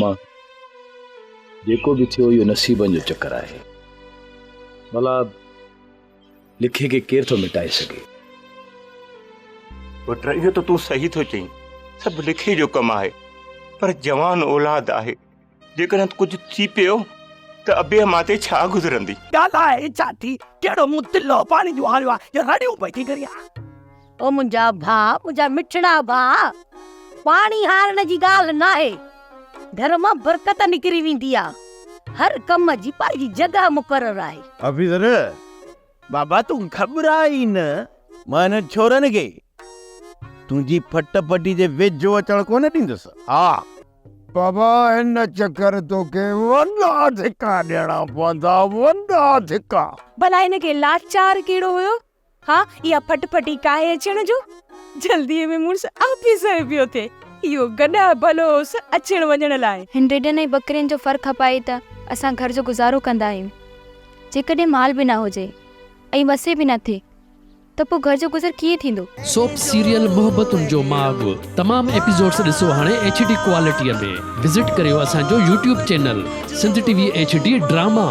امان، جيڪو به ٿيو اهو نصيبن جو چڪر آهي. ڀلا لکي کي ڪير ٿو مٽائي سگهي؟ پٽ اهو ته تون صحيح ٿو چئين، سڀ لکي جو ڪم آهي، پر جوان اولاد آهي، جيڪڏهن ڪجهه ٿي پيو ته ابي امان تي ڇا گذرندي؟ ڳالهائي ڇا ٿي؟ ڪهڙو مون دلو پاڻي جو هاريو آهي جو رڙيون پئي ٿي ڪريان. او منهنجا ڀاء، منهنجا مٺڙا ڀاء، پاڻي هارڻ جي ڳالهه ناهي. گهر مان برڪت نڪري ويندي آ. هر ڪم جي پنهنجي جڳهه مقرر آهي. آفيسر، بابا تون گهٻراء ئي نه، مان هنن ڇورن کي تنهنجي ڦٽ ڦٽي جي ويجهو اچڻ ڪونه ڏيندس. ها. بابا هن چڪر توکي وڏا ڌڪا ڏيڻا پوندا، وڏا ڌڪا. ڀلا هن کي لاچار ڪهڙو هيو؟ ها اها ڦٽ ڦٽي ڪاهي اچڻ جو؟ جلديء ۾ مڙس آفيسر پيو ٿئي. اهو گڏهه ڀلو هوس اچڻ وڃڻ لاء. هن رڍن ۽ ٻڪرين جو ڦر کپائي ته اسان گهر جو گذارو ڪندا آهيون. جيڪڏهن مال به نه هجي ۽ وسي به نه ٿئي ته پوء گهر جو گذر ڪيئن ٿيندو؟ سوپ سيريل محبتن جو ماڳ تمام ايپيسوڊس ڏسو هاڻي ايڇ ڊي ڪوالٽي ۾ وزٽ ڪريو اسان جو YouTube channel Sindh T V H D drama.